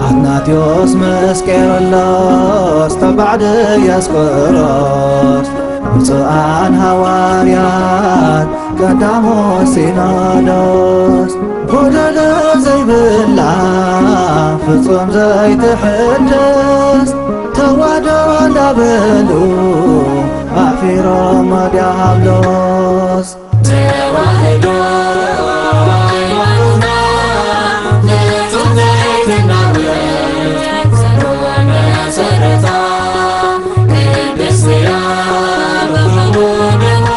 ኣትናቴዎስ ምስ ቄርሎስ ተባዕ ድያስቆሮስ፣ ብፁዓን ሃዋርያት ቀዳሞት ሲኖዶስ፣ ጎደሎ ዘይብላ ፍጹም ዘይትሕደስ፣ ተዋህዶ እንዳበሉ ኣሕፊሮም ዲያብሎስ። ተዋህዶ ሃይማኖትና ንጹህ ዘይትናወጽ መሰረታ ቅድስት እያ ብኽቡር ደሙ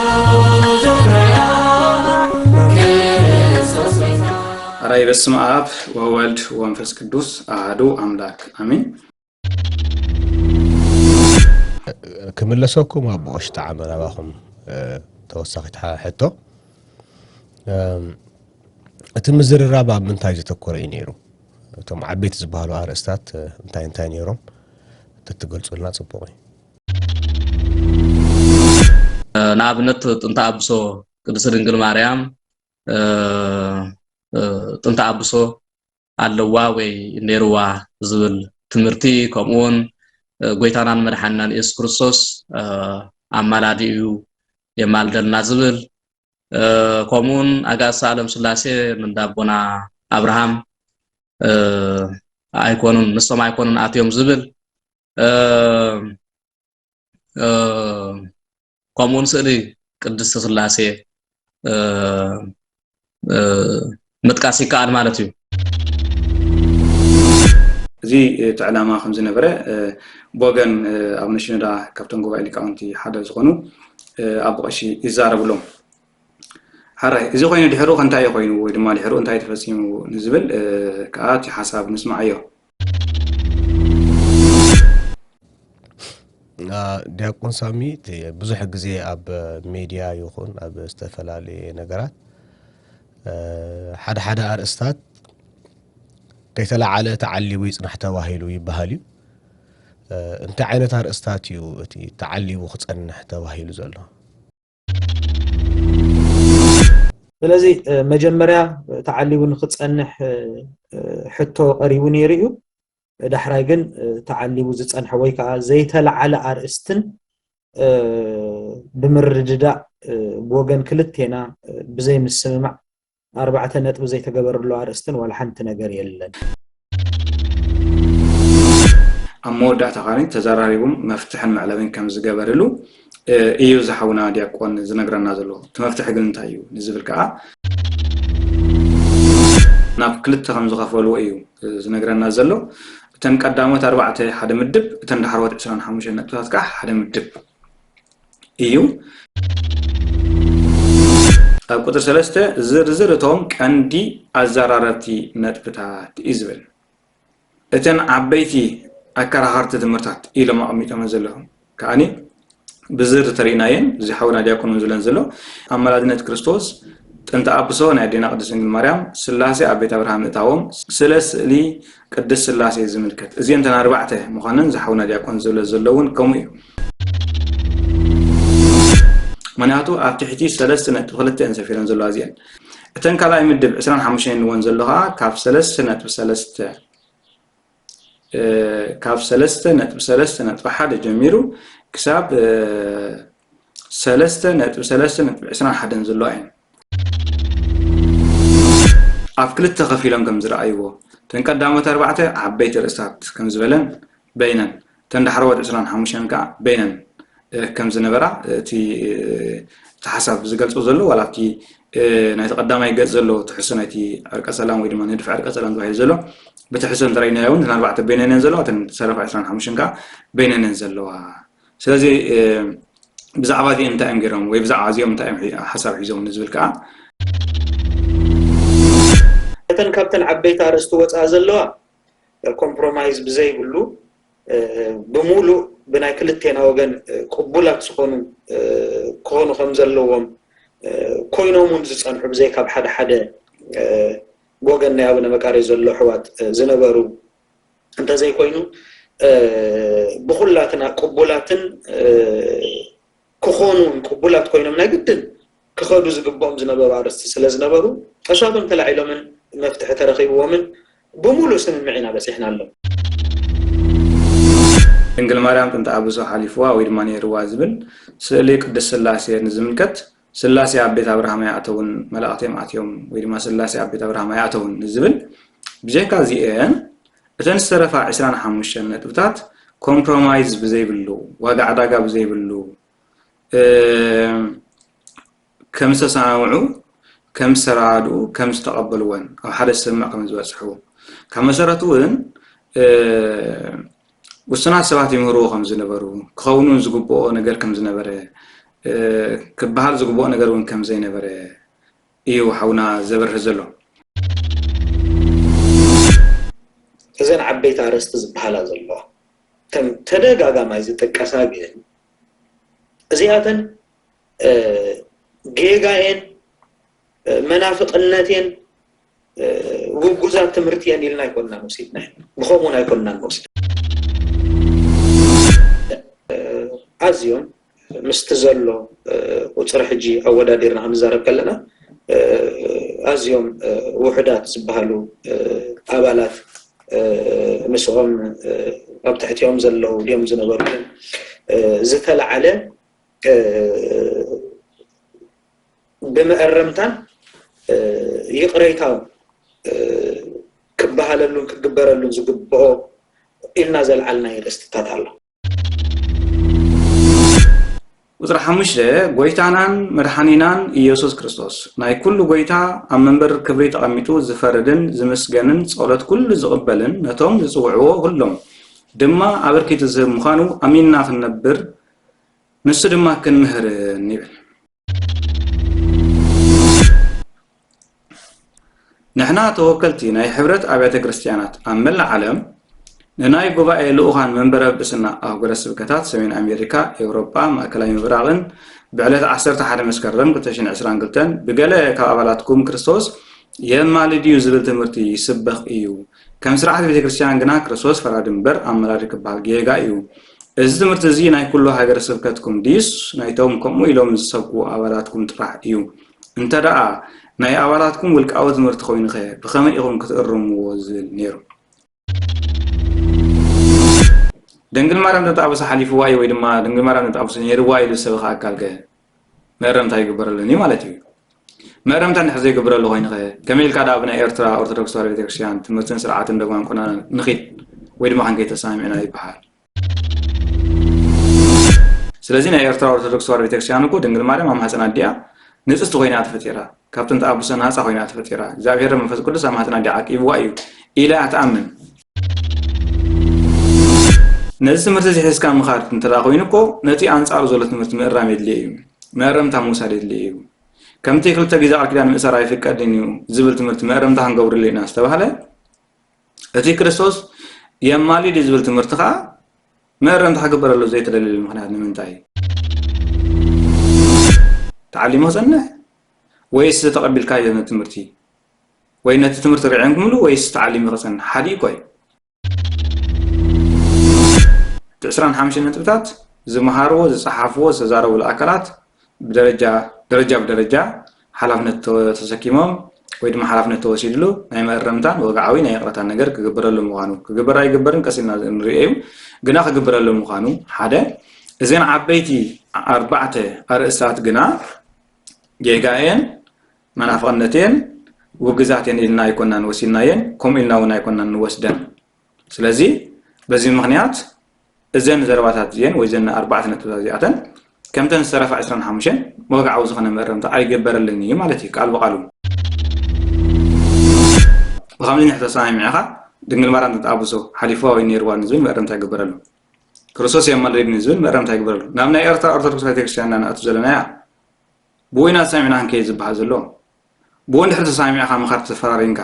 ዙርያ ክርስቶስ ቤዛ። ኣራይ በስመ ኣብ ወወልድ ወመንፈስ ቅዱስ ኣሐዱ ኣምላክ ኣሜን። ክምለሰኩም ኣቦ ቀሺ ጣዕመ ናባኹም፣ እ፣ ተወሳኺት ሓ-፣ ሕቶ። እም፣ እቲ ምዝርራብ ኣብ ምንታይ ዘተኮረ እዩ ነይሩ? እቶም ዓበይቲ ዝበሃሉ ኣርእስታት፣ እ፣ እንታይ እንታይ ነይሮም? ተትገልጹልና ጽቡቕ እዩ። እ፣ ንኣብነት ጥንተ ኣብሶ ቅድስት ድንግል ማርያም፣ እ፣ እ፣ ጥንተ ኣብሶ ኣለዋ ወይ ነይርዋ ዝብል ትምህርቲ፣ ከምኡውን፣ እ፣ ጎይታናን መድሓንናን የሱስ ክርስቶስ፣ እ፣ ኣማላዲ እዩ፣ የማልደልና ዝብል፣ እ፣ ከምኡውን ኣጋእዝተ ዓለም ስላሴ እንዳ ኣቦና ኣብርሃም፣ እ፣ ኣይኮኑን፣ ንሶም ኣይኮኑን ኣትዮም ዝብል፣ እ፣ እ፣ ከምኡውን ስእሊ ቅድስተ ስላሴ፣ እ፣ እ፣ ምጥቃስ ይከኣል ማለት እዩ። እዚ እቲ ዕላማ ከም ዝነበረ፣ እ፣ ብወገን፣ እ፣ ኣቡነ ሽኖዳ ካብቶም ጉባኤ ሊቃውንቲ ሓደ ዝኾኑ፣ እ፣ ኣቦ ቀሺ ይዛረብሎም። ሓራይ፣ እዚ ኮይኑ ድሕሩ ከ እንታይ እዩ ኮይኑ ወይ ድማ ድሕሩ እንታይ ተፈጺሙ ንዝብል፣ እ፣ ከኣ እቲ ሓሳብ ንስማዓዮ። አ፣ ዲያቆን ሳሚ፣ እቲ ብዙሕ ግዜ ኣብ ሜድያ ይኹን ኣብ ዝተፈላለየ ነገራት፣ እ፣ ሓደ ሓደ ኣርእስታት ከይተለዓለ ተዓሊቡ ይጽናሕ ተባሂሉ ይበሃል እዩ። እ፣ እንታይ ዓይነት ኣርእስታት እዩ እቲ ተዓሊቡ ክጸንሕ ተባሂሉ ዘሎ? ስለዚ፣ እ፣ መጀመርያ ተዓሊቡ ንክጸንሕ፣ እ፣ እ፣ ሕቶ ቀሪቡ ነይሩ እዩ። ዳሕራይ ግን፣ እ፣ ተዓሊቡ ዝጸንሐ ወይ ከዓ ዘይተለዓለ ኣርእስትን፣ እ፣ ብምርድዳእ፣ እ፣ ብወገን ክልቴና፣ እ፣ ብዘይምስምማዕ ኣርባዕተ ነጥቢ ዘይተገበረሉ ኣርእስትን ዋላ ሓንቲ ነገር የለን። ኣብ መወዳእታ ኸኣ ተዘራሪቦም መፍትሕን መዕለብን ከም ዝገበርሉ፣ እ፣ እዩ ዝሓውና ዲያቆን ዝነግረና ዘሎ። እቲ መፍትሒ ግን እንታይ እዩ ንዝብል ከኣ ናብ ክልተ ከም ዝኸፈልዎ እዩ፣ እ፣ ዝነግረና ዘሎ። እተን ቀዳሞት ኣርባዕተ ሓደ ምድብ፣ እተን ዳሕረዎት ዕስራን ሓሙሽተን ነጥብታት ከኣ ሓደ ምድብ እዩ። ኣብ ቁጽሪ ሰለስተ ዝርዝር እቶም ቀንዲ ኣዘራረብቲ ነጥብታት እዩ ዝብል። እተን ዓበይቲ ኣከራኸርቲ ትምህርታት ኢሎም ኣቐሚጦም ዘለኹም ከኣኒ ብዝር ተሪእናየን፣ እዚ ሓውና ዲያቆን እውን ዝብለን ዘሎ፣ ኣማላድነት ክርስቶስ፣ ጥንተ ኣብሶ ናይ ኣዴና ቅድስት ድንግል ማርያም፣ ስላሴ ኣብ ቤት ኣብርሃም ምእታዎም፣ ስለ ስእሊ ቅድስት ስላሴ ዝምልከት። እዚአን እተን ኣርባዕተ ምዃነን ዝሓውና ዲያቆን ዝብለ ዘሎ እውን ከምኡ እዩ። ምኽንያቱ ኣብ ትሕቲ ሰለስተ ነጥቢ ክልተ እየን ሰፊረን ዘለዋ እዚአን። እተን ካልኣይ ምድብ ዕስራን ሓሙሽተን እወን ዘሎ ኸዓ ካብ ሰለስተ ነጥቢ ሰለስተ፣ እ፣ ካብ ሰለስተ ነጥቢ ሰለስተ ነጥቢ ሓደ ጀሚሩ ክሳብ፣ እ፣ ሰለስተ ነጥቢ ሰለስተ ነጥቢ ዕስራን ሓደን ዘለዋ እየን። ኣብ ክልተ ከፊሎም ከም ዝረኣይዎ፣ እተን ቀዳሞት ኣርባዕተ ዓበይቲ ርእስታት ከም ዝበለን በይነን፣ እተን ዳሕረዎት ዕስራን ሓሙሽተን ከኣ በይነን፣ እ፣ ከም ዝነበራ፣ እቲ፣ እ፣ እቲ ሓሳብ ዝገልጾ ዘሎ፣ ዋላ ኣብቲ፣ እ፣ ናይቲ ቀዳማይ ገጽ ዘሎ ትሕዝቶ ናይቲ ዕርቀ ሰላም ወይ ድማ ንድፊ ዕርቀ ሰላም ተባሂሉ ዘሎ፣ ብትሕዝቶ እንተረኢናዮ እውን፣ እተን ኣርባዕተ በይነን እየን ዘለዋ፣ እተን ዝተረፋ ዕስራን ሓሙሽተን ከኣ በይነን እየን ዘለዋ። ስለዚ፣ እ፣ ብዛዕባ እዚኦም እንታይ እዮም ገይሮም ወይ ብዛዕባ እዚኦም እንታይ እዮም ሒ-፣ ሓሳብ ሒዞም ንዝብል ከኣ፣ እተን ካብተን ዓበይቲ ኣርእስቲ ወጻኢ ዘለዋ ኮምፕሮማይዝ ብዘይብሉ፣ እ፣ ብምሉእ ብናይ ክልቴና ወገን፣ እ፣ ቅቡላት ዝኾኑ፣ እ፣ ክኾኑ ከም ዘለዎም፣ እ፣ ኮይኖም እውን ዝጸንሑ ብዘይካ ኣብ ሓደ ሓደ፣ እ፣ ብወገን ናይ ኣቡነ መቃርዮስ ዘሎ ኣሕዋት፣ እ፣ ዝነበሩ እንተዘይኮይኑ፣ እ፣ ብኹላትና ቅቡላትን፣ እ፣ ክኾኑን ቅቡላት ኮይኖም ናይ ግድን ክኸዱ ዝግብኦም ዝነበሩ ኣርእስቲ ስለ ዝነበሩ፣ ቀሻቶም ተላዒሎምን መፍትሒ ተረኺብዎምን ብሙሉእ ስምምዕ ኢና በጺሕናሎም። ድንግል ማርያም ጥንተ ኣብሶ ሓሊፍዋ ወይ ድማ ነይርዋ ዝብል ስእሊ ቅድስት ስላሴ ንዝምልከት ስላሴ ኣብ ቤት ኣብርሃም ኣይኣተውን፣ መላእኽቲ እዮም ኣትዮም ወይ ድማ ስላሴ ኣብ ቤት ኣብርሃም ኣይኣተውን ንዝብል ብጀካ እዚኤን እተን ዝተረፋ ዕስራን ሓሙሽተን ነጥብታት ኮምፕሮማይዝ ብዘይብሉ ዋጋ ዕዳጋ ብዘይብሉ ከም ዝተሰማምዑ ከም ዝተረዳድኡ ከም ዝተቐበልወን ኣብ ሓደ ስምምዕ ከም ዝበፅሑ ካብ መሰረቱ እውን ውሱናት ሰባት ይምህርዎ ከም ዝነበሩ ክኸውን እውን ዝግብኦ ነገር ከም ዝነበረ ክበሃል ዝግብኦ ነገር እውን ከም ዘይነበረ እዩ ሓውና ዘበርህ ዘሎ። እዘን ዓበይቲ ኣርእስቲ ዝበሃላ ዘለዋ ከም ተደጋጋማይ ዝጥቀሳ ግን እዚኣተን ጌጋየን መናፍቅነትን ውጉዛት ትምህርትየን ኢልና ኣይኮንናን ወሲድና ብከምኡን ኣይኮንናን ወሲድ ኣዝዮም ምስቲ ዘሎ ቁፅሪ ሕጂ ኣወዳዲርና ክንዛረብ ከለና ኣዝዮም ውሕዳት ዝበሃሉ ኣባላት ምስኦም ኣብ ትሕቲኦም ዘለዉ ድዮም ዝነበሩ ዝተለዓለ ብመእረምታን ይቕሬታ ክበሃለሉን ክግበረሉን ዝግብኦ ኢልና ዘልዓልናዮ ርእስትታት ኣሎ። ቁፅሪ ሓሙሽተ ጎይታናን መድሓኒናን ኢየሱስ ክርስቶስ ናይ ኩሉ ጎይታ ኣብ መንበር ክብሪ ተቐሚጡ ዝፈርድን ዝምስገንን ጸሎት ኩሉ ዝቕበልን ነቶም ዝጽውዕዎ ኩሎም ድማ ኣበርኪቱ ዝህብ ምዃኑ ኣሚንና ክንነብር ንሱ ድማ ክንምህርን ይብል። ንሕና ተወከልቲ ናይ ሕብረት ኣብያተ ክርስቲያናት ኣብ መላእ ዓለም ንናይ ጉባኤ ልኡኻን መንበረ ጵጵስና ኣህጉረ ስብከታት ሰሜን ኣሜሪካ፣ ኤውሮጳ፣ ማእከላይ ምብራቕን ብዕለት ዓሰርተ ሓደ መስከረም ክልተ ሽሕን ዕስራን ክልተን ብገለ ካብ ኣባላትኩም ክርስቶስ የማልድ እዩ ዝብል ትምህርቲ ይስበኽ እዩ። ከም ስርዓት ቤተ ክርስቲያን ግና ክርስቶስ ፈራዲ እምበር ኣመላዲ ክበሃል ጌጋ እዩ። እዚ ትምህርቲ እዚ ናይ ኩሉ ሃገረ ስብከትኩም ድዩስ ናይቶም ከምኡ ኢሎም ዝሰብኩ ኣባላትኩም ጥራሕ እዩ? እንተ ደኣ ናይ ኣባላትኩም ውልቃዊ ትምህርቲ ኮይኑኸ ብኸመይ ኢኹም ክትእርምዎ ዝብል ነይሩ። ድንግል ማርያም ተጣብሶ ሓሊፍዋ እዩ ወይ ድማ ድንግል ማርያም ተጣብሶ ነይርዋ ኢሉ ዝሰበኸ ኣካል ከ መእረምታ ይግበረሉን እዩ ማለት እዩ። መእረምታ እንድሕር ዘይግበረሉ ኮይኑ ከ ከመይ ኢልካ ደኣ ብናይ ኤርትራ ኦርቶዶክስ ተዋህዶ ቤተክርስትያን ትምህርትን ስርዓትን ደጓን ቁናኖን ንኺድ ወይ ድማ ክንከይድ ተሰማሚዕና ይበሃል። ስለዚ ናይ ኤርትራ ኦርቶዶክስ ተዋህዶ ቤተክርስትያን እኮ ድንግል ማርያም ኣብ ማህፀና ኣዲኣ ንፅስቲ ኮይና ተፈጢራ፣ ካብ ጥንቲ ኣቡሰ ናፃ ኮይና ተፈጢራ፣ እግዚኣብሔር መንፈስ ቅዱስ ኣብ ማህፀና ኣዲኣ ዓቂብዋ እዩ ኢላ እያ ትኣምን። ነዚ ትምህርቲ እዚ ሒዝካ ምኻድ እንተ ኮይኑ እኮ ነቲ ኣንፃሩ ዘሎ ትምህርቲ ምእራም የድልየ እዩ፣ መእረምታ ምውሳድ የድልየ እዩ። ከምቲ ክልተ ግዜ ቃል ኪዳን ምእሳር ኣይፍቀድን እዩ ዝብል ትምህርቲ መእረምታ ክንገብርሉ ኢና ዝተባህለ እቲ ክርስቶስ የማልድ እዩ ዝብል ትምህርቲ ከዓ መእረምታ ክግበረሉ ዘይተደለየሉ ምክንያት ንምንታይ እዩ? ተዓሊሙ ክፀንሕ ወይስ ተቐቢልካዮ ነቲ ትምህርቲ? ወይ ነቲ ትምህርቲ ርዕዮን ክምሉ ወይስ ተዓሊሙ ክፀንሕ ሓዲኡ እኮ እዩ። እቲ ዕስራን ሓሙሽተን ነጥብታት ዝመሃርዎ ዝፀሓፍዎ ዝተዛረብሉ ኣካላት ብደረጃ ደረጃ ብደረጃ ሓላፍነት ተሰኪሞም ወይ ድማ ሓላፍነት ተወሲድሉ ናይ መእረምታን ወግዓዊ ናይ ይቕረታን ነገር ክግበረሉ ምዃኑ ክግበር ኣይግበርን ቀስ ኢልና ንሪኦ እዩ ግና ክግበረሉ ምዃኑ ሓደ እዘን ዓበይቲ ኣርባዕተ ኣርእስታት ግና ጌጋ እየን መናፍቕነት እየን ውግዛት እየን ኢልና ኣይኮናን ወሲድናየን ከምኡ ኢልና እውን ኣይኮናን ንወስደን ስለዚ በዚ ምኽንያት እዘን ዘረባታት እዚአን ወይ ዘን ኣርባዕተ ነጥብታት እዚኣተን ከምተን ዝተረፋ ዕስራን ሓሙሽተን ወግዓዊ ዝኾነ መእረምታ ኣይገበረልን እዩ ማለት እዩ ቃል ብቃሉ ብከምዚ ንሕ ተሰማሚዕኻ ድንግል ማርያም ተጣብሶ ሓሊፍዋ ወይ ነይርዋ ንዝብል መእረምታ ይግበረሉ ክርስቶስ የማልደኒ ንዝብል መእረምታ ይግበረሉ ናብ ናይ ኤርትራ ኦርቶዶክስ ቤተክርስትያንና ንኣቱ ዘለናያ ብኡ ኢና ተሰሚዕና ክንከይድ ዝበሃል ዘሎ። ብኡ እንድሕር ተሰማሚዕካ ምኻድ ተፈራሪምካ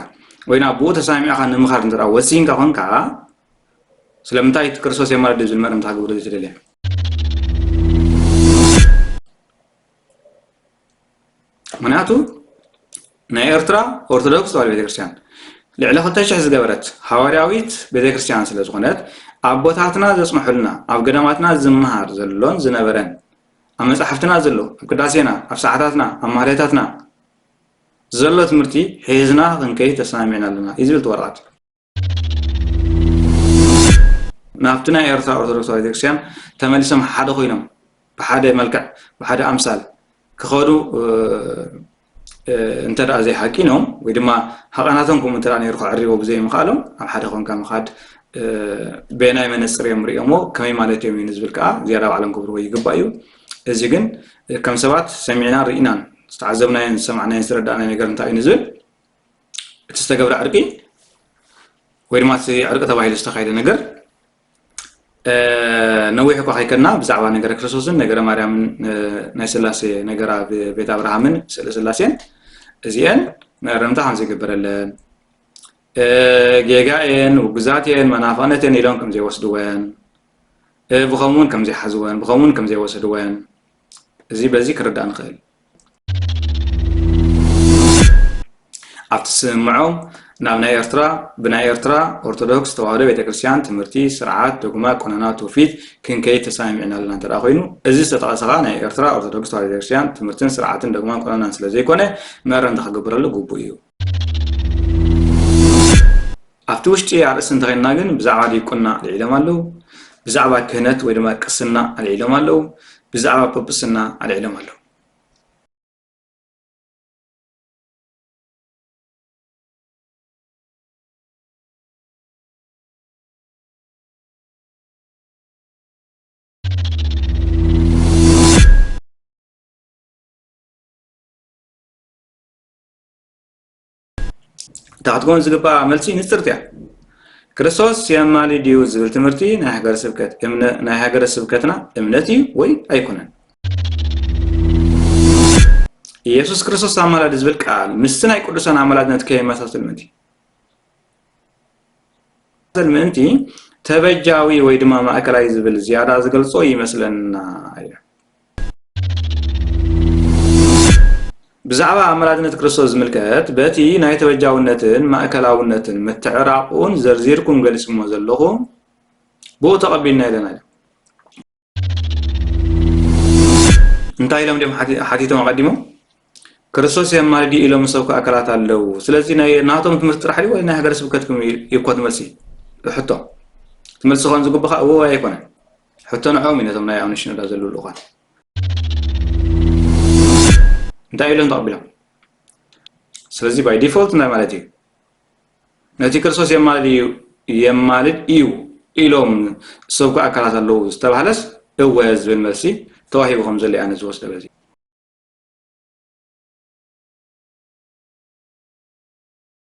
ወይ ናብ ብኡ ተሰማሚዕካ ንምኻድ እንተ ወሲንካ ኮንካ ስለምንታይ እቲ ክርስቶስ የማልድ ዝብል መርምታ ክገብሮ ዘይተደልየ? ምክንያቱ ናይ ኤርትራ ኦርቶዶክስ ተዋህዶ ቤተክርስትያን ልዕሊ ክልተ ሽሕ ዝገበረት ሃዋርያዊት ቤተክርስትያን ስለ ዝኾነት ኣቦታትና ዘጽንሑልና ኣብ ገዳማትና ዝመሃር ዘሎን ዝነበረን ኣብ መጻሕፍትና ዘሎ ኣብ ቅዳሴና ኣብ ሰዓታትና ኣብ ማህሌታትና ዘሎ ትምህርቲ ሒዝና ክንከይድ ተሰማሚዕና ኣለና እዩ ዝብል እቲ ወረቐት። ናብቲ ናይ ኤርትራ ኦርቶዶክስ ተዋህዶ ቤተክርስትያን ተመሊሶም ሓደ ኮይኖም ብሓደ መልክዕ ብሓደ ኣምሳል ክኸዱ እንተ ደኣ ዘይሓቂኖም ወይ ድማ ሃቐናቶም ከምኡ እንተ ደኣ ነይሩ ከዕርዎ ብዘይምኽኣሎም ኣብ ሓደ ኮንካ ምኻድ በየናይ መነፅር እዮም ሪኦሞ ከመይ ማለት እዮም እዩ ንዝብል ከዓ ዝያዳ ባዕሎም ክብርዎ ይግባእ እዩ። እዚ ግን ከም ሰባት ሰሚዕናን ርኢናን ዝተዓዘብናዮን ዝሰማዕናዮን ዝተረዳእናዮ ነገር እንታይ እዩ ንዝብል እቲ ዝተገብረ ዕርቂ ወይ ድማ እቲ ዕርቂ ተባሂሉ ዝተኻየደ ነገር ነዊሕ እኳ ከይከድና ብዛዕባ ነገረ ክርስቶስን ነገረ ማርያምን ናይ ስላሴ ነገራ ቤት ኣብርሃምን ስእለ ስላሴን እዚአን መእረምታ ከም ዘይግበረለን ጌጋ እየን ውጉዛት እየን መናፍቕነት እየን ኢሎም ከም ዘይወስድወን ብኸምኡ እውን ከም ዘይሓዝወን ብኸምኡ እውን ከም ዘይወሰድወን እዚ በዚ ክርዳእ ንኽእል ኣብቲ ስምምዖም ናብ ናይ ኤርትራ ብናይ ኤርትራ ኦርቶዶክስ ተዋህዶ ቤተክርስትያን ትምህርቲ፣ ስርዓት፣ ዶግማ፣ ቆነና፣ ትውፊት ክንከይድ ተሰማሚዕና ኣለና እንተ ኮይኑ እዚ ዝተጠቐሰ ከዓ ናይ ኤርትራ ኦርቶዶክስ ተዋህዶ ቤተክርስትያን ትምህርትን ስርዓትን ዶግማን ቆነናን ስለ ዘይኮነ መእረምታ ክግበረሉ ግቡእ እዩ። ኣብቲ ውሽጢ ኣርእስቲ እንተኸይንና ግን ብዛዕባ ዲቁና ኣልዒሎም ኣለዉ፣ ብዛዕባ ክህነት ወይ ድማ ቅስና ኣልዒሎም ኣለዉ፣ ብዛዕባ ጵጵስና ኣልዒሎም ኣለዉ። እታ ክትከውን ዝግባኣ መልሲ ንፅርቲ እያ። ክርስቶስ የማልድ እዩ ዝብል ትምህርቲ ናይ ሃገረ ስብከት እምነ- ናይ ሃገረ ስብከትና እምነት እዩ ወይ ኣይኮነን። ኢየሱስ ክርስቶስ ኣማላዲ ዝብል ቃል ምስቲ ናይ ቅዱሳን ኣማላድነት ከየመሳስል ምእንቲ ምእንቲ ተበጃዊ ወይ ድማ ማእከላይ ዝብል ዝያዳ ዝገልጾ ይመስለና እዩ። ብዛዕባ ኣመላድነት ክርስቶስ ዝምልከት በቲ ናይ ተበጃውነትን ማእከላውነትን ምትዕራቑን ዘርዚርኩም ገሊጽሞ ዘለኹም ብኡ ተቐቢልና ኢለና ኢሎም። እንታይ ኢሎም ድም ሓቲቶም ኣቐዲሞም? ክርስቶስ የማልድ ኢሎም ዝሰብኩ ኣካላት ኣለዉ። ስለዚ ናይ ናቶም ትምህርቲ ጥራሕ ድዩ ወይ ናይ ሃገረ ስብከትኩም እዩ እኮ ትመልሲ? ሕቶ ትመልሲ ኾን ዝግብኻ እዎ ወይ ኣይኮነን? ሕቶ ንዕኦም እዩ ነቶም ናይ ኣምነሽኖዳ ዘለዉ ልኡኻን። እንታይ ኢሎም ተቐቢሎም? ስለዚ ባይ ዲፎልት እንታይ ማለት እዩ? ነቲ ክርስቶስ የማልድ እዩ የማልድ እዩ ኢሎም ዝሰብኩ ኣካላት ኣለዉ ዝተባህለስ እወ ዝብል መልሲ ተዋሂቡ ከም ዘሎ ኣነ ዝወስደ በዚ።